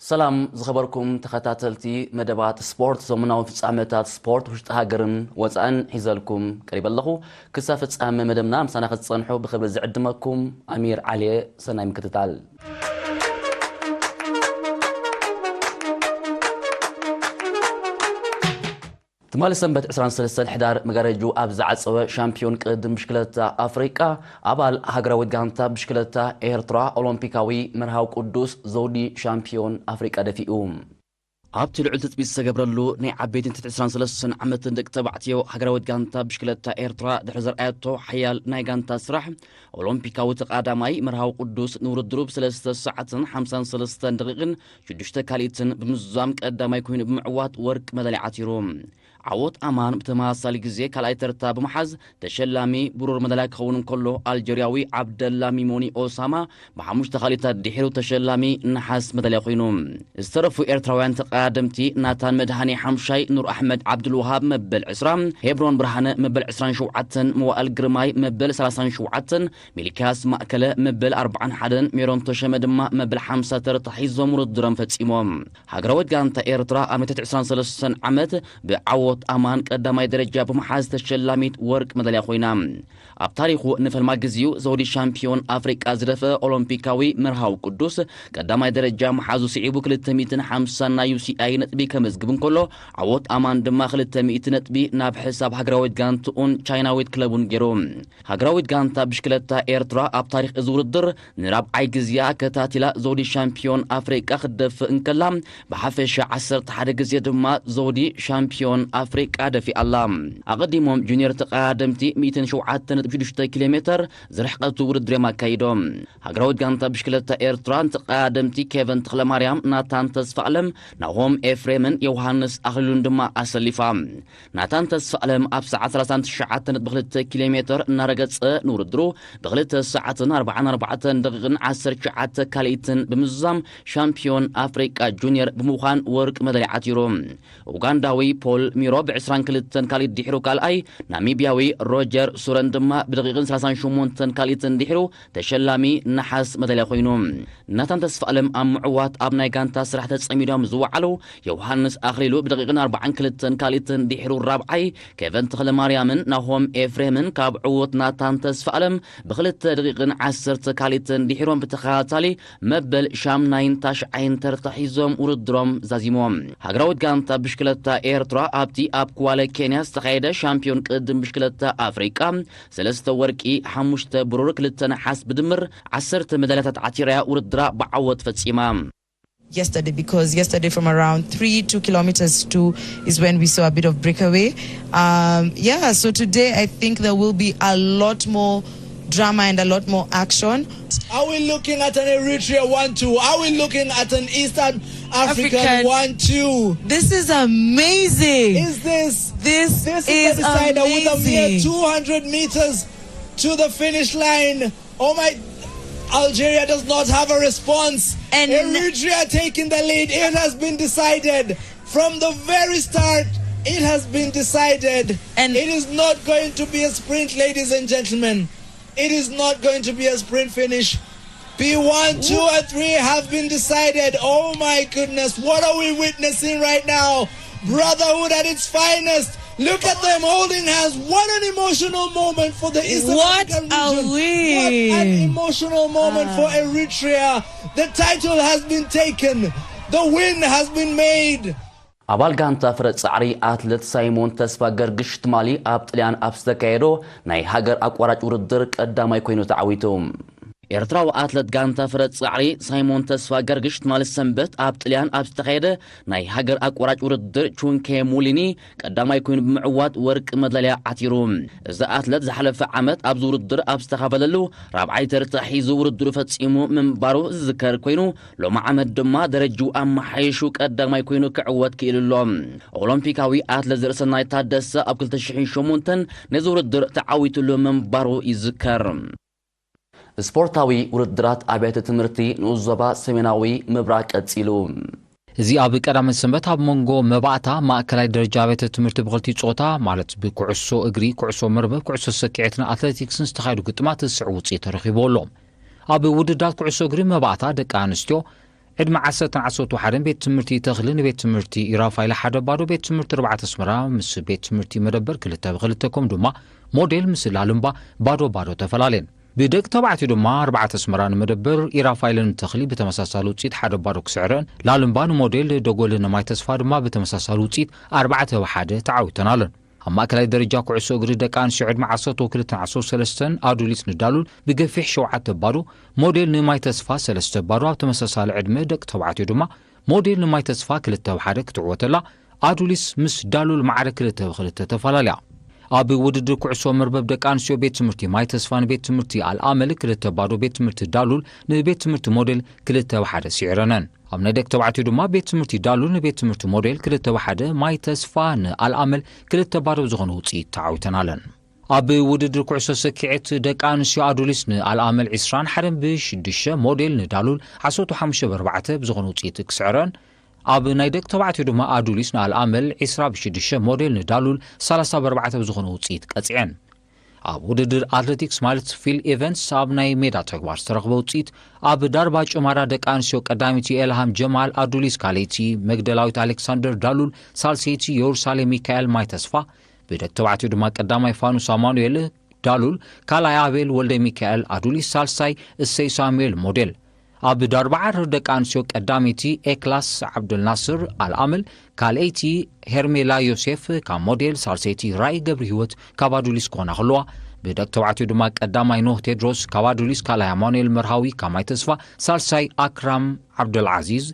ሰላም ዝኸበርኩም ተኸታተልቲ መደባት ስፖርት፣ ሰሙናዊ ፍጻመታት ስፖርት ውሽጢ ሃገርን ወጻእን ሒዘልኩም ቀሪበ ኣለኹ። ክሳብ ፍጻመ መደብና ምሳና ክትጸንሑ ብኽብሪ ዝዕድመኩም ኣሚር ዓሊየ። ሰናይ ምክትታል። ትማሊ ሰንበት ዕስራን ሰለስተን ሕዳር መጋረጅኡ ኣብ ዝዓጸወ ሻምፒዮን ቅድድም ብሽክለታ ኣፍሪቃ፣ ኣባል ሃገራዊት ጋንታ ብሽክለታ ኤርትራ ኦሎምፒካዊ መርሃዊ ቅዱስ ዘውዲ ሻምፒዮን ኣፍሪቃ ደፊኡ። ኣብቲ ልዑል ትጽቢት ዝተገብረሉ ናይ ዓበይትን ትሕቲ ዕስራን ሰለስተን ዓመትን ደቂ ተባዕትዮ፣ ሃገራዊት ጋንታ ብሽክለታ ኤርትራ ድሕሪ ዘርኣየቶ ሓያል ናይ ጋንታ ስራሕ፣ ኦሎምፒካዊ ተቓዳማይ መርሃዊ ቅዱስ ንውድድሩ ብሰለስተ ሰዓትን ሓምሳን ሰለስተን ደቂቕን ሽዱሽተ ካልኢትን ብምዝዛም ቀዳማይ ኮይኑ ብምዕዋት ወርቂ መዳልያ ዓቲሩ። ዓወት ኣማን ብተመሳሳሊ ግዜ ካልኣይ ተርታ ብምሓዝ ተሸላሚ ብሩር መዳልያ ክኸውን እንከሎ፣ ኣልጀርያዊ ዓብደላ ሚሞኒ ኦሳማ ብሓሙሽተ ካልኢታት ድሒሩ ተሸላሚ ነሓስ መዳልያ ኮይኑ። ዝተረፉ ኤርትራውያን ተቐዳደምቲ ናታን መድሃኔ ሓምሻይ፣ ኑር ኣሕመድ ዓብዱልውሃብ መበል ዕስራ፣ ሄብሮን ብርሃነ መበል ዕስራን ሸውዓተን፣ መዋእል ግርማይ መበል ሰላሳን ሸውዓተን፣ ሚልክያስ ማእከለ መበል ኣርባዓን ሓደን፣ ሜሮን ተሸመ ድማ መበል ሓምሳ ተርታ ሒዞም ውድድሮም ፈጺሞም። ሃገራዊት ጋንታ ኤርትራ ኣብ ናይ ትሕቲ ዕስራን ሰለስተን ዓመት ብዓወት ኣማን ቀዳማይ ደረጃ ብምሓዝ ተሸላሚት ወርቂ መዳልያ ኮይና። ኣብ ታሪኹ ንፈልማ ግዜኡ ዘውዲ ሻምፒዮን ኣፍሪቃ ዝደፈአ ኦሎምፒካዊ መርሃዊ ቅዱስ ቀዳማይ ደረጃ ምሓዙ ስዒቡ ክልተ ሚእትን ሓምሳን ናይ ዩ ሲ ኣይ ነጥቢ ከመዝግብ እንከሎ፣ ዓወት ኣማን ድማ ክልተ ሚእቲ ነጥቢ ናብ ሕሳብ ሃገራዊት ጋንትኡን ቻይናዊት ክለቡን ገይሩ። ሃገራዊት ጋንታ ብሽክለታ ኤርትራ ኣብ ታሪኽ እዚ ውድድር ንራብዓይ ግዜኣ ኣከታቲላ ዘውዲ ሻምፒዮን ኣፍሪቃ ክትደፍእ እንከላ፣ ብሓፈሻ ዓሰርተ ሓደ ግዜ ድማ ዘውዲ ሻምፒዮን ኣፍሪቃ ደፊኣ ኣላ። ኣቐዲሞም ጁኒየር ተቐዳደምቲ ሚእትን ሸውዓተን ነጥቢ ሽዱሽተ ኪሎ ሜተር ዝርሕቀቱ ውድድር እዮም ኣካይዶም። ሃገራዊት ጋንታ ብሽክለታ ኤርትራ ንተቐዳደምቲ ኬቨን ተኽለማርያም፣ ናታን ተስፋኣለም፣ ናሆም ኤፍሬምን ዮሃንስ ኣኽሊሉን ድማ ኣሰሊፋ። ናታን ተስፋኣለም ኣብ ሰዓት ሰላሳን ትሽዓተን ነጥቢ ክልተ ኪሎ ሜተር እናረገጸ ንውድድሩ ብክልተ ሰዓትን ኣርባዓን ኣርባዕተን ደቂቕን ዓሰርተ ትሽዓተ ካልኢትን ብምዝዛም ሻምፒዮን ኣፍሪቃ ጁኒየር ብምዃን ወርቂ መዳልያ ዓቲሩ። ኡጋንዳዊ ፖል ሚሮ ብዕስራን ክልተን ካልኢት ድሒሩ ካልኣይ፣ ናሚብያዊ ሮጀር ሱረን ድማ ብደቂቕን ሰላሳን ሸሞንተን ካልኢትን ድሒሩ ተሸላሚ ነሓስ መዳልያ ኮይኑ። ናታን ተስፋኣለም ኣብ ምዕዋት ኣብ ናይ ጋንታ ስራሕ ተጸሚዶም ዝወዓሉ ዮሃንስ ኣኽሊሉ ብደቂቕን ኣርባዓን ክልተን ካልኢትን ድሒሩ ራብዓይ፣ ኬቨን ተኽለማርያምን ናሆም ኤፍሬምን ካብ ዕዉት ናታን ተስፋኣለም ብክልተ ደቂቕን ዓሰርተ ካልኢትን ድሒሮም ብተኸታታሊ መበል ሻምናይን ታሽዓይን ተርታ ሒዞም ውድድሮም ዛዚሞም። ሃገራዊት ጋንታ ብሽክለታ ኤርትራ ኣብቲ ኣብ ኩዋለ ኬንያ ዝተኻየደ ሻምፒዮን ቅድድም ብሽክለታ ኣፍሪቃ ሰለስተ ወርቂ፣ ሓሙሽተ ብሩር፣ ክልተ ነሓስ ብድምር ዓሰርተ መዳልያታት ዓቲራያ ውድድራ ብዓወት ፈጺማ። Yesterday, because yesterday from around three, two kilometers to is when we saw a bit of breakaway. Um, yeah, so today I think there will be a lot more drama and a lot more action. Are we looking at an Eritrea one two? Are we looking at an Eastern African African. one two? This is amazing. Is this This this is is the decider with a mere amazing. two hundred meters to the finish line? Oh my, Algeria does not have a response. And Eritrea taking the lead. It has been decided from the very start. It has been decided. And It is not going to be a sprint, ladies and gentlemen. It is not going to be a sprint finish. P one, two, and three have been decided. Oh my goodness, what are we witnessing right now? Brotherhood at its finest. Look at them holding hands. What an emotional moment for the Eastern What African a region. What an win. Emotional moment for Eritrea. The title has been taken. The win has been made. ኣባል ጋንታ ፍረ ጻዕሪ ኣትለት ሳይሞን ተስፋ ገርግሽ ትማሊ ኣብ ጥልያን ኣብ ዝተካየዶ ናይ ሃገር ኣቋራጭ ውድድር ቀዳማይ ኮይኑ ተዓዊቱ። ኤርትራዊ ኣትለት ጋንታ ፍረ ጻዕሪ ሳይሞን ተስፋ ገርግሽ ትማሊ ሰንበት ኣብ ጥልያን ኣብ ዝተኻየደ ናይ ሃገር ኣቋራጭ ውድድር ቹንኬ ሙሊኒ ቀዳማይ ኮይኑ ብምዕዋት ወርቂ መዳልያ ዓቲሩ። እዚ ኣትለት ዝሓለፈ ዓመት ኣብዚ ውድድር ኣብ ዝተኻፈለሉ ራብዓይ ተርታ ሒዙ ውድድሩ ፈጺሙ ምንባሩ ዝዝከር ኮይኑ፣ ሎሚ ዓመት ድማ ደረጅኡ ኣመሓይሹ ቀዳማይ ኮይኑ ክዕወት ክኢሉ ኣሎ። ኦሎምፒካዊ ኣትለት ዘርእሰናይ ታደሰ ኣብ ክልተ ሽሕን ሸሞንተን ነዚ ውድድር ተዓዊትሉ ምንባሩ ይዝከር። ስፖርታዊ ውድድራት ኣብያተ ትምህርቲ ንኡስ ዞባ ሰሜናዊ ምብራቕ ቀጺሉ። እዚ ኣብ ቀዳመ ሰንበት ኣብ መንጎ መባእታ ማእከላይ ደረጃ ኣብያተ ትምህርቲ ብኽልቲኡ ጾታ፣ ማለት ብኩዕሶ እግሪ፣ ኩዕሶ መርበብ፣ ኩዕሶ ሰኪዔትን ኣትሌቲክስን ዝተኻየዱ ግጥማት ዝስዕብ ውጽኢት ተረኺቡ ኣሎ። ኣብ ውድድራት ኩዕሶ እግሪ መባእታ ደቂ ኣንስትዮ ዕድመ ዓሰርተን ዓሰርተ ሓደን ቤት ትምህርቲ ተኽሊ ንቤት ትምህርቲ ኢራፋይል ሓደ ባዶ፣ ቤት ትምህርቲ ኣርባዕተ ኣስመራ ምስ ቤት ትምህርቲ መደበር ክልተ ብክልተ፣ ከም ድማ ሞዴል ምስ ላልምባ ባዶ ባዶ ተፈላለየን። ብደቂ ተባዕትዮ ድማ ኣርባዕተ ኣስመራ ንመደበር ኢራፋይልን ተኽሊ ብተመሳሳሊ ውፅኢት ሓደ ባዶ ክስዕረን፣ ላልምባ ንሞዴል ደጎልን ማይ ተስፋ ድማ ብተመሳሳሊ ውፅኢት ኣርባዕተ ብሓደ ተዓዊተን ኣለን። ኣብ ማእከላይ ደረጃ ኩዕሶ እግሪ ደቂ ኣንስትዮ ዕድመ ዓሰርተ ክልተን ዓሰርተ ሰለስተን ኣዱሊስ ንዳሉል ብገፊሕ ሸውዓተ ባዶ፣ ሞዴል ንማይ ተስፋ ሰለስተ ባዶ። ኣብ ተመሳሳሊ ዕድመ ደቂ ተባዕትዮ ድማ ሞዴል ንማይ ተስፋ ክልተ ብሓደ ክትዕወተላ፣ ኣዱሊስ ምስ ዳሉል ማዕረ ክልተ ብክልተ ተፈላለያ። ኣብ ውድድር ኩዕሶ መርበብ ደቂ ኣንስትዮ ቤት ትምህርቲ ማይ ተስፋ ንቤት ትምህርቲ ኣልኣመል ክልተ ባዶ፣ ቤት ትምህርቲ ዳሉል ንቤት ትምህርቲ ሞዴል ክልተ ብሓደ ስዒረነን። ኣብ ናይ ደቂ ተባዕትዮ ድማ ቤት ትምህርቲ ዳሉል ንቤት ትምህርቲ ሞዴል ክልተ ብሓደ፣ ማይ ተስፋ ንኣልኣመል ክልተ ባዶ ብዝኾነ ውፅኢት ተዓዊተን ኣለን። ኣብ ውድድር ኩዕሶ ሰኪዔት ደቂ ኣንስትዮ ኣዱሊስ ንኣልኣመል ዕስራን ሓደን ብሽዱሽተ፣ ሞዴል ንዳሉል ዓሰርተ ሓሙሽተ ብኣርባዕተ ብዝኾነ ውፅኢት ክስዕረን፣ ኣብ ናይ ደቂ ተባዕትዮ ድማ ኣዱሊስ ንኣልኣመል ዕስራ ብሽዱሽተ፣ ሞዴል ንዳሉል ሰላሳ ብኣርባዕተ ብዝኾነ ውፅኢት ቀፂዐን። ኣብ ውድድር ኣትሌቲክስ ማለት ፊልድ ኢቨንትስ ኣብ ናይ ሜዳ ተግባር ዝተረኽበ ውፅኢት፣ ኣብ ዳርባ ጭማዳ ደቂ ኣንስትዮ ቀዳመይቲ ኤልሃም ጀማል ኣዱሊስ፣ ካልኣይቲ መግደላዊት ኣሌክሳንደር ዳሉል፣ ሳልሰይቲ የሩሳሌም ሚካኤል ማይ ተስፋ፣ ብደቂ ተባዕትዮ ድማ ቀዳማይ ፋኑስ ኣማኑኤል ዳሉል፣ ካልኣይ ኣቤል ወልደ ሚካኤል ኣዱሊስ፣ ሳልሳይ እሰይ ሳሙኤል ሞዴል። ኣብ ዳርባ ዓረር ደቂ ኣንስትዮ ቀዳመይቲ ኤክላስ ዓብዱልናስር ኣልኣመል፣ ካልኣይቲ ሄርሜላ ዮሴፍ ካብ ሞዴል፣ ሳልሰይቲ ራእይ ገብረ ህይወት ካብ ኣዱሊስ ክኾና ከለዋ፣ ብደቂ ተባዕትዮ ድማ ቀዳማይ ኖህ ቴድሮስ ካብ ኣዱሊስ፣ ካልኣይ ኣማኑኤል መርሃዊ ካብ ማይ ተስፋ፣ ሳልሳይ ኣክራም ዓብደልዓዚዝ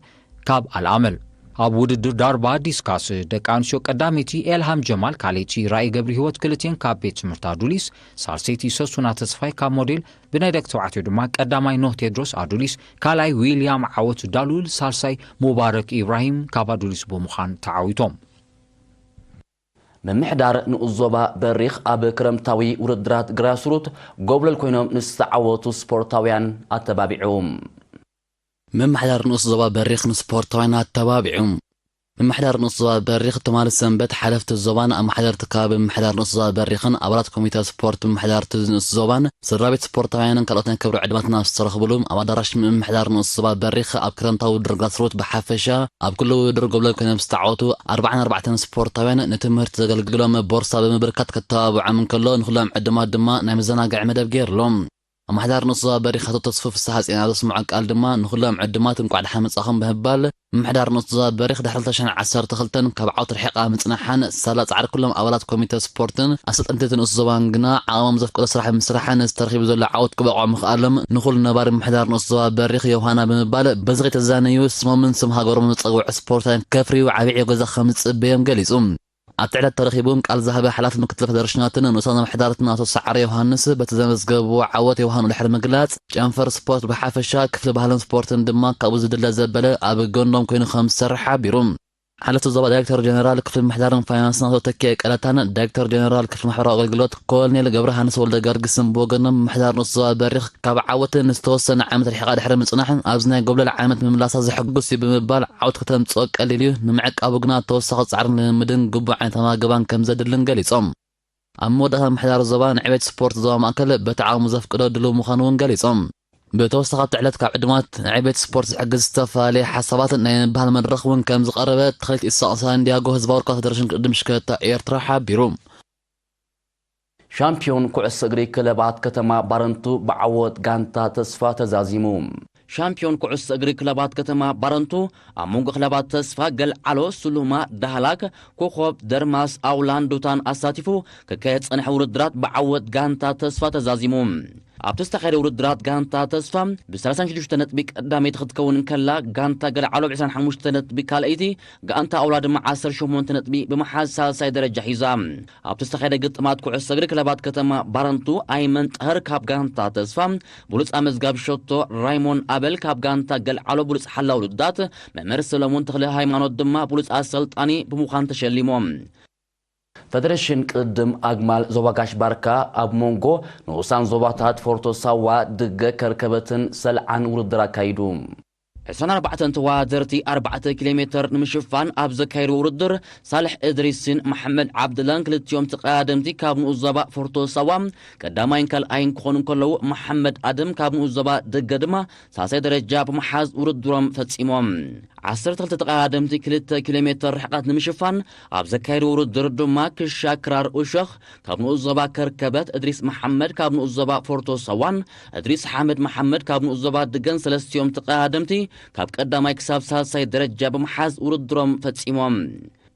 ካብ ኣልኣመል። ኣብ ውድድር ዳርባ ዲስካስ ደቂ ኣንስትዮ ቀዳመይቲ ኤልሃም ጀማል፣ ካልኣይቲ ራእይ ገብረ ህይወት፣ ክልቲኤን ካብ ቤት ትምህርቲ ኣዱሊስ፣ ሳልሰይቲ ሰሱና ተስፋይ ካብ ሞዴል፣ ብናይ ደቂ ተባዕትዮ ድማ ቀዳማይ ኖህ ቴድሮስ ኣዱሊስ፣ ካልኣይ ዊልያም ዓወት ዳሉል፣ ሳልሳይ ሙባረክ ኢብራሂም ካብ ኣዱሊስ ብምዃን ተዓዊቶም። ምምሕዳር ንኡስ ዞባ በሪኽ ኣብ ክረምታዊ ውድድራት ግራስሩት ጎብለል ኮይኖም ንዝተዓወቱ ስፖርታውያን ኣተባቢዑ። ምምሕዳር ንኡስ ዞባ በሪኽ ንስፖርታውያን ኣተባቢዑ። ምምሕዳር ንኡስ ዞባ በሪኽ ትማሊ ሰንበት ሓለፍቲ ዞባን ኣመሓደርቲ ከባቢ ምምሕዳር ንኡስ ዞባ በሪኽን ኣባላት ኮሚተ ስፖርት ምምሕዳርቲ ንኡስ ዞባን ስድራ ቤት ስፖርታውያንን ካልኦት ናይ ክብሪ ዕድማትን ኣብ ዝተረኽብሉ ኣብ ኣዳራሽ ምምሕዳር ንኡስ ዞባ በሪኽ ኣብ ክረምታዊ ውድድር ግራስሩት ብሓፈሻ ኣብ ኩሉ ውድድር ጎብለል ኮይኖም ዝተዓወቱ ኣርባዓን ኣርባዕተን ስፖርታውያን ንትምህርቲ ዘገልግሎም ቦርሳ ብምብርካት ከተባብዖም እንከሎ ንኹሎም ዕድማት ድማ ናይ መዘናግዒ መደብ ገይርሎም። ኣመሓዳሪ ንኡስ ዞባ በሪኽ ኣቶ ተስፉ ፍስሓጽዮን ኣብ ዘስምዖ ቃል ድማ ንኹሎም ዕድማት እንቋዕ ደሓን መጻኹም ብምባል ምምሕዳር ንኡስ ዞባ በሪኽ ድሕሪ ክልተ ሽሕን ዓሰርተ ክልተን ካብ ዓወት ርሒቓ ምጽናሓን ሳላ ጻዕሪ ኩሎም ኣባላት ኮሚተ ስፖርትን ኣሰልጠንቲ እቲ ንኡስ ዞባን ግና ዓቕሞም ዘፍቅዶ ስራሕ ብምስራሕን ነዚ ተረኺቡ ዘሎ ዓወት ክበቕዖ ምኽኣሎም ንኹሉ ነባሪ ምምሕዳር ንኡስ ዞባ በሪኽ የውሃና ብምባል በዚ ከይተዛነዩ ስሞምን ስም ሃገሮምን ዝጸውዑ ስፖርታውያን ከፍርዩ ዓቢ ዕዮ ገዛ ከም ዝጽበዮም ገሊጹ። ኣብቲ ዕለት ተረኺቡ ቃል ዝሃበ ሓላፊ ምክትል ፌደሬሽናትን ንኡሳን ምምሕዳርትን ኣቶ ሰዓረ ዮሃንስ በቲ ዘመዝገብዎ ዓወት የውሃኑ ድሕሪ ምግላጽ ጨንፈር ስፖርት ብሓፈሻ ክፍሊ ባህልን ስፖርትን ድማ ካብኡ ዝድለ ዘበለ ኣብ ጎኖም ኮይኑ ከም ዝሰርሕ ሓቢሩ። ሓለፍቲ ዞባ ዳይሬክተር ጀነራል ክፍሊ ምምሕዳርን ፋይናንስን ኣቶ ተኪኤ ቀለታን ዳይሬክተር ጀነራል ክፍሊ ማሕበራዊ ኣገልግሎት ኮሎኔል ገብረሃንስ ወልደገርግስን ብወገኖም ምምሕዳር ንኡስ ዞባ በሪኽ ካብ ዓወት ንዝተወሰነ ዓመት ርሒቓ ድሕሪ ምጽናሕ ኣብዚ ናይ ጎብለል ዓመት ምምላሳ ዘሐጉስ እዩ ብምባል ዓወት ከተምጽኦ ቀሊል እዩ፣ ንምዕቃቡ ግና ተወሳኺ ጻዕርን ልምምድን ግቡእ ዓይነት ኣመጋግባን ከም ዘድልን ገሊጾም። ኣብ መወዳእታ ምምሕዳር ዞባ ንዕቤት ስፖርት ዞባ ማእከል በቲ ዓቕሙ ዘፍቅዶ ድሉው ምዃኑ እውን ገሊጾም። ብተወሳኺ ኣብቲ ዕለት ካብ ዕድማት ንዕቤት ስፖርት ዝሕግዝ ዝተፈላለየ ሓሳባት ናይ ምብሃል መድረኽ እውን ከም ዝቐረበ ተኽሊት ኢሳቕ ሳንዲያጎ ህዝባዊ ወርቃዊ ፌደሬሽን ቅድድም ሽክለታ ኤርትራ ሓቢሩ። ሻምፒዮን ኩዕሶ እግሪ ክለባት ከተማ ባረንቱ ብዓወት ጋንታ ተስፋ ተዛዚሙ። ሻምፒዮን ኩዕሶ እግሪ ክለባት ከተማ ባረንቱ ኣብ መንጎ ክለባት ተስፋ፣ ገልዓሎ፣ ስሉማ፣ ዳህላክ፣ ኮኾብ፣ ደርማስ፣ ኣውላን ዱታን ኣሳቲፉ ክካየድ ዝጸንሐ ውድድራት ብዓወት ጋንታ ተስፋ ተዛዚሙ። ኣብቲ ዝተኻየደ ውድድራት ጋንታ ተስፋ ብ ሰላሳን ሽዱሽተ ነጥቢ ቀዳመይቲ ክትከውን እንከላ፣ ጋንታ ገልዓሎ ብ ዕስራን ሓሙሽተ ነጥቢ ካልኣይቲ፣ ጋንታ ኣውላ ድማ ዓሰርተ ሸሞንተ ነጥቢ ብምሓዝ ሳልሳይ ደረጃ ሒዛ። ኣብቲ ዝተኻየደ ግጥማት ኩዕሶ እግሪ ክለባት ከተማ ባረንቱ ኣይመን ጠህር ካብ ጋንታ ተስፋ ብሉጽ ኣመዝጋቢ ሸቶ፣ ራይሞን ኣበል ካብ ጋንታ ገልዓሎ ብሉጽ ሓላው ውድዳት፣ መምህር ሰለሙን ተኽለ ሃይማኖት ድማ ብሉጽ ኣሰልጣኒ ብምዃን ተሸሊሞም። ፌደሬሽን ቅድድም ኣግማል ዞባ ጋሽ ባርካ ኣብ መንጎ ንኡሳን ዞባታት ፎርቶ ሳዋ፣ ድገ፣ ከርከበትን ሰልዓን ውድድር ኣካይዱ። ዕስራን ኣርባዕተን ተወዳደርቲ ኣርባዕተ ኪሎ ሜትር ንምሽፋን ኣብ ዘካየድዎ ውድድር፣ ሳልሕ እድሪስን መሓመድ ዓብድላን ክልቲኦም ተቐዳደምቲ ካብ ንኡስ ዞባ ፎርቶ ሳዋ ቀዳማይን ካልኣይን ክኾኑ እንከለዉ፣ መሓመድ ኣደም ካብ ንኡስ ዞባ ደገ ድማ ሳልሳይ ደረጃ ብምሓዝ ውድድሮም ፈጺሞም። ዓሰርተ ክልተ ተቐዳደምቲ ክልተ ኪሎ ሜትር ርሕቀት ንምሽፋን ኣብ ዘካየድዎ ውድድር ድማ ክሻ ክራር ኡሸኽ ካብ ንኡስ ዞባ ከርከበት፣ እድሪስ መሓመድ ካብ ንኡስ ዞባ ፎርቶ ሳዋን እድሪስ ሓመድ መሓመድ ካብ ንኡስ ዞባ ድገን ሰለስቲኦም ተቐዳደምቲ ካብ ቀዳማይ ክሳብ ሳልሳይ ደረጃ ብምሓዝ ውድድሮም ፈጺሞም።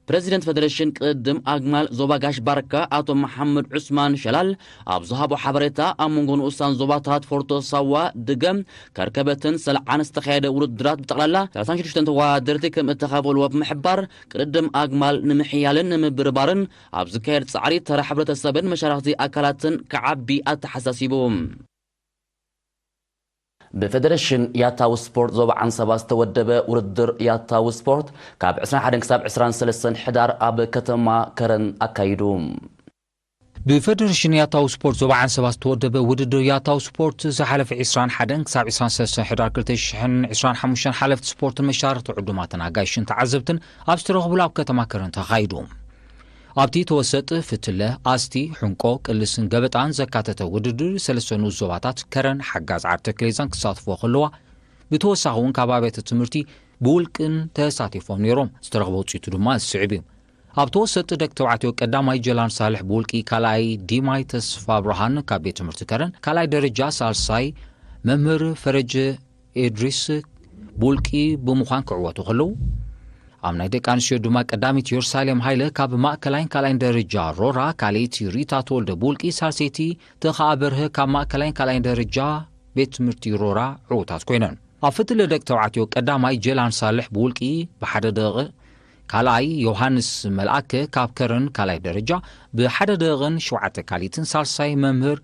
ፕረዚደንት ፈደረሽን ቅድድም ኣግማል ዞባ ጋሽ ባርካ ኣቶ መሓመድ ዑስማን ሸላል ኣብ ዝሃቦ ሓበሬታ፣ ኣብ መንጎ ንኡሳን ዞባታት ፎርቶ ሳዋ፣ ድገም፣ ከርከበትን ሰልዓን ዝተኻየደ ውድድራት ብጠቕላላ ሰላሳን ሽዱሽተን ተወዳደርቲ ከም እተኻፈሉዎ ብምሕባር፣ ቅድድም ኣግማል ንምሕያልን ንምብርባርን ኣብ ዝካየድ ጻዕሪ ተራ ሕብረተሰብን መሻርኽቲ ኣካላትን ክዓቢ ኣተሓሳሲቡ። ብፌደሬሽን ያታዊ ስፖርት ዞባ ዓንሰባ ዝተወደበ ውድድር ያታዊ ስፖርት ካብ ዕስራን ሓደን ክሳብ ዕስራን ሰለስተን ሕዳር ኣብ ከተማ ከረን ኣካይዱ። ብፌደሬሽን ያታዊ ስፖርት ዞባ ዓንሰባ ዝተወደበ ውድድር ያታዊ ስፖርት ዝሓለፈ ዕስራን ሓደን ክሳብ ዕስራን ሰለስተን ሕዳር ክልተ ሽሕን ዕስራን ሓሙሽተን ሓለፍቲ ስፖርትን መሻርኽቲ ዕዱማትን ኣጋይሽን ተዓዘብትን ኣብ ዝተረኽቡሉ ኣብ ከተማ ከረን ተኻይዱ። ኣብቲ ተወሰጥ ፍትለ፣ ኣስቲ፣ ሕንቆ፣ ቅልስን ገበጣን ዘካተተ ውድድር ሰለስተ ንኡስ ዞባታት ከረን ሓጋዝ ዓርተ ክሌዛን ክሳትፎ ከለዋ፣ ብተወሳኺ እውን ካብ ኣብያተ ትምህርቲ ብውልቅን ተሳቲፎም ነይሮም። ዝተረኽበ ውፅኢቱ ድማ ዝስዕብ እዩ። ኣብ ተወሰጥ ደቂ ተባዕትዮ ቀዳማይ ጀላን ሳልሕ ብውልቂ፣ ካልኣይ ዲማይ ተስፋ ብርሃን ካብ ቤት ትምህርቲ ከረን ካልኣይ ደረጃ፣ ሳልሳይ መምህር ፈረጀ ኤድሪስ ብውልቂ ብምዃን ክዕወቱ ከለዉ፣ ኣብ ናይ ደቂ ኣንስትዮ ድማ ቀዳሚት የሩሳሌም ሃይለ ካብ ማእከላይን ካልኣይን ደረጃ ሮራ፣ ካልኣይቲ ሪታ ተወልደ ብውልቂ፣ ሳልሰይቲ ተኸኣ በርሀ ካብ ማእከላይን ካልኣይን ደረጃ ቤት ትምህርቲ ሮራ ዕዉታት ኮይነን። ኣብ ፍትለ ደቂ ተባዕትዮ ቀዳማይ ጀላን ሳልሕ ብውልቂ ብሓደ ደቂቕ፣ ካልኣይ ዮሃንስ መልኣከ ካብ ከረን ካልኣይ ደረጃ ብሓደ ደቂቕን ሸውዓተ ካሊትን፣ ሳልሳይ መምህር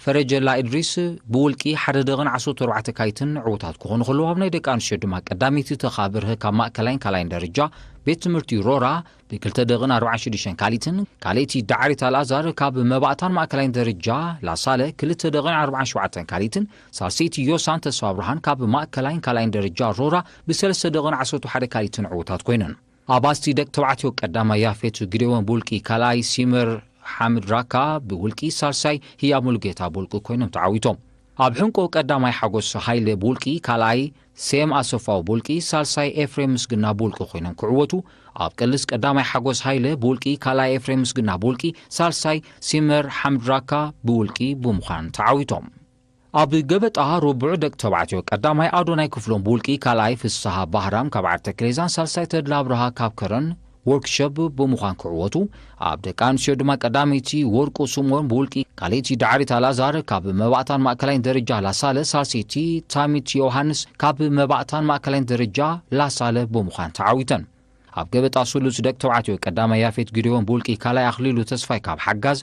ፈረጀላ ኢድሪስ ብውልቂ ሓደ ደቂቕን ዓሰርተ ኣርባዕተ ካሊትን ዕዉታት ክኾኑ ከለዉ፣ ኣብ ናይ ደቂ ኣንስትዮ ድማ ቀዳመይቲ ተኻብርህ ካብ ማእከላይን ካልኣይን ደረጃ ቤት ትምህርቲ ሮራ ብክልተ ደቂቕን ኣርባዓን ሽዱሽተን ካሊትን፣ ካልኣይቲ ዳዕሪት ኣልኣዛር ካብ መባእታን ማእከላይን ደረጃ ላሳለ ክልተ ደቂቕን ኣርባዓን ሸውዓተን ካሊትን፣ ሳልሰይቲ ዮሳን ተስፋ ብርሃን ካብ ማእከላይን ካልኣይን ደረጃ ሮራ ብሰለስተ ደቂቕን ዓሰርተ ሓደ ካሊትን ዕዉታት ኮይነን። ኣብ ኣስቲ ደቂ ተባዕትዮ ቀዳማይ ያፌት ግዴዎን ብውልቂ፣ ካልኣይ ሲመር ሓምድ ራካ ብውልቂ፣ ሳልሳይ ህያብ ሙሉጌታ ብውልቂ ኮይኖም ተዓዊቶም። ኣብ ሕንቆ ቀዳማይ ሓጎስ ሃይለ ብውልቂ፣ ካልኣይ ሴም ኣሰፋው ብውልቂ፣ ሳልሳይ ኤፍሬም ምስግና ብውልቂ ኮይኖም ክዕወቱ፣ ኣብ ቅልስ ቀዳማይ ሓጎስ ሃይለ ብውልቂ፣ ካልኣይ ኤፍሬም ምስግና ብውልቂ፣ ሳልሳይ ሲመር ሓምድ ራካ ብውልቂ ብምዃን ተዓዊቶም። ኣብ ገበጣ ርቡዕ ደቂ ተባዕትዮ ቀዳማይ ኣዶናይ ክፍሎም ብውልቂ፣ ካልኣይ ፍስሃ ባህራም ካብ ዓርተ ክሌዛን ሳልሳይ ተድላ ኣብርሃ ካብ ከረን ወርክሸፕ ብምዃን ክዕወቱ፣ ኣብ ደቂ ኣንስትዮ ድማ ቀዳመይቲ ወርቁ ስምኦን ብውልቂ፣ ካልኣይቲ ዳዕሪት ኣልኣዛር ካብ መባእታን ማእከላይን ደረጃ ላሳለ፣ ሳልሰይቲ ታሚት ዮሃንስ ካብ መባእታን ማእከላይን ደረጃ ላሳለ ብምዃን ተዓዊተን። ኣብ ገበጣ ስሉስ ደቂ ተባዕትዮ ቀዳማይ ያፌት ጊዴዎን ብውልቂ፣ ካልኣይ ኣኽሊሉ ተስፋይ ካብ ሓጋዝ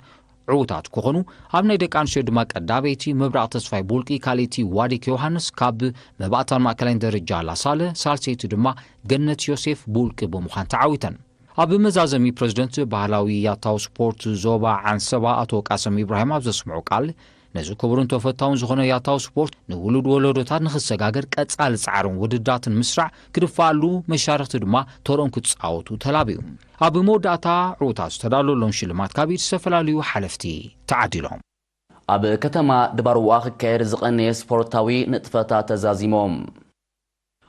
ዕዉታት ክኾኑ፣ ኣብ ናይ ደቂ ኣንስትዮ ድማ ቀዳመይቲ ምብራቕ ተስፋይ ብውልቂ፣ ካልኣይቲ ዋዲክ ዮሃንስ ካብ መባእታን ማእከላይን ደረጃ ላሳለ፣ ሳልሰይቲ ድማ ገነት ዮሴፍ ብውልቂ ብምዃን ተዓዊተን። ኣብ መዛዘሚ ፕረዚደንት ባህላዊ ያታው ስፖርት ዞባ ዓንሰባ ኣቶ ቃሰም ኢብራሂም ኣብ ዘስምዖ ቃል፣ ነዚ ክቡርን ተፈታውን ዝኾነ ያታው ስፖርት ንውሉድ ወለዶታት ንኽሰጋገር ቀጻሊ ጻዕርን ውድዳትን ምስራዕ ክድፋኣሉ፣ መሻርኽቲ ድማ ተርኦም ክጻወቱ ተላብዩ። ኣብ መወዳእታ ዕዉታት ዝተዳለወሎም ሽልማት ካብ ኢድ ዝተፈላለዩ ሓለፍቲ ተዓዲሎም። ኣብ ከተማ ድባርዋ ክካየድ ዝቐነየ ስፖርታዊ ንጥፈታት ተዛዚሞም።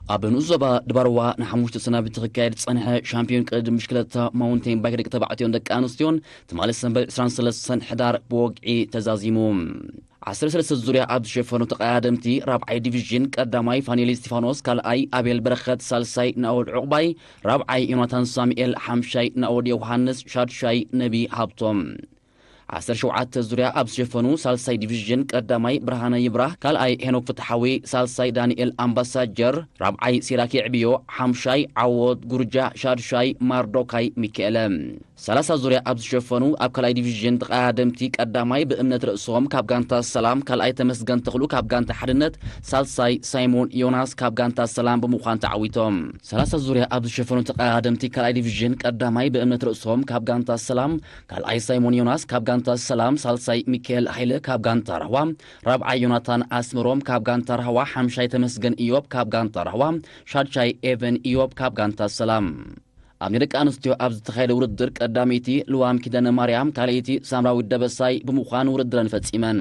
ኣብ ንኡስ ዞባ ድባርዋ ንሓሙሽተ ሰናብቲ ክካየድ ዝጸንሐ ሻምፒዮን ቅድድም ብሽክለታ ማውንቴን ባይክ ደቂ ተባዕትዮን ደቂ ኣንስትዮን ትማሊ ሰንበት ዕስራን ሰለስተን ሕዳር ብወግዒ ተዛዚሙ። ዓሰርተ ሰለስተ ዙርያ ኣብ ዝሸፈኑ ተቐዳደምቲ ራብዓይ ዲቪዥን ቀዳማይ ፋኒኤል እስቲፋኖስ፣ ካልኣይ ኣቤል በረኸት፣ ሳልሳይ ናኦድ ዕቑባይ፣ ራብዓይ ዮናታን ሳሙኤል፣ ሓምሻይ ናኦድ ዮውሃንስ፣ ሻድሻይ ነቢ ሃብቶም። ዓሰርተ ሸውዓተ ዙርያ ኣብ ዝሸፈኑ ሳልሳይ ዲቪዥን ቀዳማይ ብርሃነ ይብራህ፣ ካልኣይ ሄኖክ ፍትሓዊ፣ ሳልሳይ ዳንኤል ኣምባሳጀር፣ ራብዓይ ሲራክ የዕብዮ፣ ሓምሻይ ዓወት ጉርጃ፣ ሻድሻይ ማርዶካይ ሚካኤለ። ሰላሳ ዙርያ ኣብ ዝሸፈኑ ኣብ ካልኣይ ዲቪዥን ተቐዳደምቲ ቀዳማይ ብእምነት ርእሶም ካብ ጋንታ ሰላም፣ ካልኣይ ተመስገን ተኽሉ ካብ ጋንታ ሓድነት፣ ሳልሳይ ሳይሞን ዮናስ ካብ ጋንታ ሰላም ብምዃን ተዓዊቶም። ሰላሳ ዙርያ ኣብ ዝሸፈኑ ተቐዳደምቲ ካልኣይ ዲቪዥን ቀዳማይ ብእምነት ርእሶም ካብ ጋንታ ሰላም፣ ካልኣይ ሳይሞን ዮናስ ካብ ጋንታ ሰላም፣ ሳልሳይ ሚካኤል ሃይለ ካብ ጋንታ ራህዋ፣ ራብዓይ ዮናታን ኣስመሮም ካብ ጋንታ ራህዋ፣ ሓምሻይ ተመስገን ኢዮብ ካብ ጋንታ ራህዋ፣ ሻድሻይ ኤቨን ኢዮብ ካብ ጋንታ ሰላም። ኣብ ናይ ደቂ ኣንስትዮ ኣብ ዝተኻየደ ውድድር ቀዳመይቲ ልዋም ኪዳነ ማርያም፣ ካልኣይቲ ሳምራዊት ደበሳይ ብምዃን ውድድረን ፈጺመን።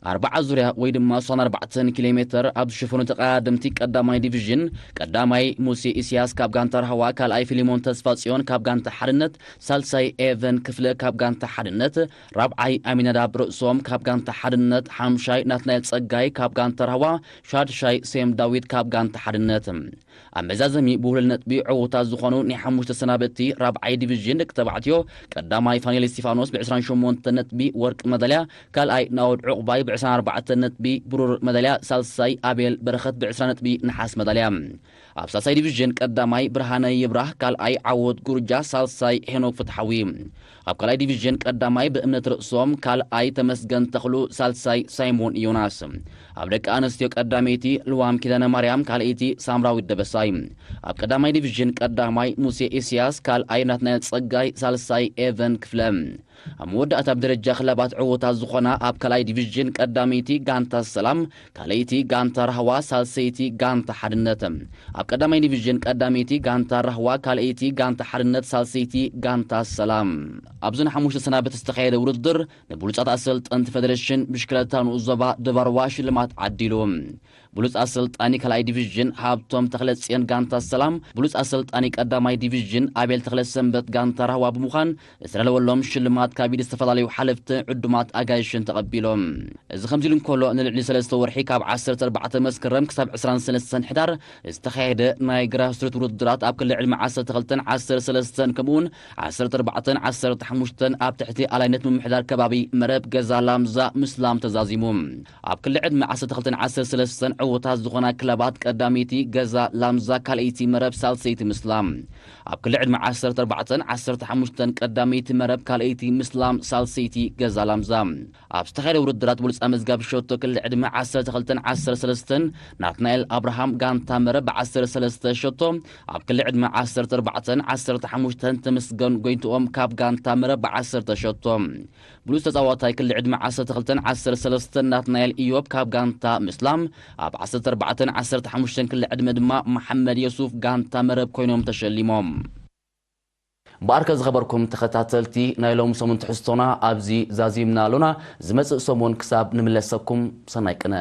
ኣርብዓ ዙርያ ወይ ድማ ሶን ኣርባዕተን ኪሎ ሜተር ኣብ ዝሸፈኑ ተቐዳደምቲ ቀዳማይ ዲቪዥን፣ ቀዳማይ ሙሴ ኢስያስ ካብ ጋንታ ራህዋ፣ ካልኣይ ፊሊሞን ተስፋጽዮን ካብ ጋንታ ሓድነት፣ ሳልሳይ ኤቨን ክፍለ ካብ ጋንታ ሓድነት፣ ራብዓይ ኣሚናዳብ ርእሶም ካብ ጋንታ ሓድነት፣ ሓምሻይ ናትናኤል ጸጋይ ካብ ጋንታ ራህዋ፣ ሻድሻይ ሴም ዳዊት ካብ ጋንታ ሓድነት። ኣብ መዛዘሚ ብውህሉል ነጥቢ ዕዉታት ዝኾኑ ናይ ሓሙሽተ ሰናበቲ ራብዓይ ዲቪዥን ደቂ ተባዕትዮ፣ ቀዳማይ ፋኒኤል እስቲፋኖስ ብ ዕስራን ሸሞንተን ነጥቢ ወርቂ መዳልያ፣ ካልኣይ ናኦድ ዕቑባይ ብ ዕስራን ኣርባዕተን ነጥቢ ብሩር መዳልያ፣ ሳልሳይ ኣቤል በረኸት ብ ዕስራ ነጥቢ ነሓስ መዳልያ። ኣብ ሳልሳይ ዲቪዥን ቀዳማይ ብርሃነ ይብራህ፣ ካልኣይ ዓወት ጉርጃ፣ ሳልሳይ ሄኖክ ፍትሓዊ። ኣብ ካልኣይ ዲቪዥን ቀዳማይ ብእምነት ርእሶም፣ ካልኣይ ተመስገን ተኽሉ፣ ሳልሳይ ሳይሞን ዮናስ። ኣብ ደቂ ኣንስትዮ ቀዳመይቲ ልዋም ኪዳነ ማርያም፣ ካልኣይቲ ሳምራዊት ደበሳይ። ኣብ ቀዳማይ ዲቪዥን ቀዳማይ ሙሴ ኢስያስ፣ ካልኣይ ናትናኤል ጸጋይ፣ ሳልሳይ ኤቨን ክፍለ። ኣብ መወዳእታ ኣብ ደረጃ ክለባት ዕዉታት ዝኾና ኣብ ካልኣይ ዲቪዥን ቀዳመይቲ ጋንታ ሰላም፣ ካልኣይቲ ጋንታ ራህዋ፣ ሳልሰይቲ ጋንታ ሓድነት። ኣብ ቀዳማይ ዲቪዥን ቀዳመይቲ ጋንታ ራህዋ፣ ካልኣይቲ ጋንታ ሓድነት፣ ሳልሰይቲ ጋንታ ሰላም። ኣብዚ ንሓሙሽተ ሰናበት ዝተኻየደ ውድድር ንብሉጻት ኣሰልጠንቲ ፌደሬሽን ብሽክለታ ንኡስ ዞባ ደባርዋ ሽልማት ዓዲሉ። ብሉጽ ኣሰልጣኒ ካልኣይ ዲቪዥን ሃብቶም ተኽለጽዮን ጋንታ ሰላም፣ ብሉጽ ኣሰልጣኒ ቀዳማይ ዲቪዥን ኣቤል ተኽለሰንበት ጋንታ ራህዋ ብምዃን ዝተዳለወሎም ሽልማት ካብ ኢድ ዝተፈላለዩ ሓለፍቲ ዕዱማት ኣጋይሽን ተቐቢሎም። እዚ ከምዚ ኢሉ እንከሎ፣ ንልዕሊ ሰለስተ ወርሒ ካብ ዓሰርተ ኣርባዕተ መስከረም ክሳብ ዕስራን ሰለስተን ሕዳር ዝተኻየደ ናይ ግራስሩት ውድድራት ኣብ ክሊ ዕድመ ዓሰርተ ክልተን ዓሰርተ ሰለስተን ከምኡውን ዓሰርተ ኣርባዕተን ዓሰርተ ሓሙሽተን ኣብ ትሕቲ ኣላይነት ምምሕዳር ከባቢ መረብ ገዛ ላምዛ ምስላም ተዛዚሙ። ኣብ ክሊ ዕድመ ዓሰርተ ክልተን ዓሰርተ ሰለስተን ዕዉታት ዝኾና ክለባት ቀዳመይቲ ገዛ ላምዛ፣ ካልኣይቲ መረብ፣ ሳልሰይቲ ምስላም። ኣብ ክሊ ዕድመ ዓሰርተ ኣርባዕተን ዓሰርተ ሓሙሽተን ቀዳመይቲ መረብ፣ ካልኣይቲ ምስላም፣ ሳልሰይቲ ገዛ ላምዛ። ኣብ ዝተኻየደ ውድድራት ብሉጽ ኣመዝጋቢ ሸቶ ክሊ ዕድመ ዓሰርተ ክልተን ዓሰርተ ሰለስተን ናትናኤል ኣብርሃም ጋንታ መረብ ብ ዓሰርተ ሰለስተ ሸቶ፣ ኣብ ክሊ ዕድመ ዓሰርተ ኣርባዕተን ዓሰርተ ሓሙሽተን ተመስገን ጎይንትኦም ካብ ጋንታ መረብ ብ ዓሰርተ ሸቶ። ብሉጽ ተጻዋታይ ክሊ ዕድመ ዓሰርተ ክልተን ዓሰርተ ሰለስተን ናትናኤል ኢዮብ ካብ ጋንታ ምስላም፣ ኣብ ዓሰርተ ኣርባዕተን ዓሰርተ ሓሙሽተን ክሊ ዕድመ ድማ መሓመድ የሱፍ ጋንታ መረብ ኮይኖም ተሸሊሞም። እምበኣርከ ዝኸበርኩም ተኸታተልቲ ናይ ሎም ሰሙን ትሕዝቶና ኣብዚ ዛዚምና ኣሎና። ዝመጽእ ሰሙን ክሳብ ንምለሰኩም ሰናይ ቅነ።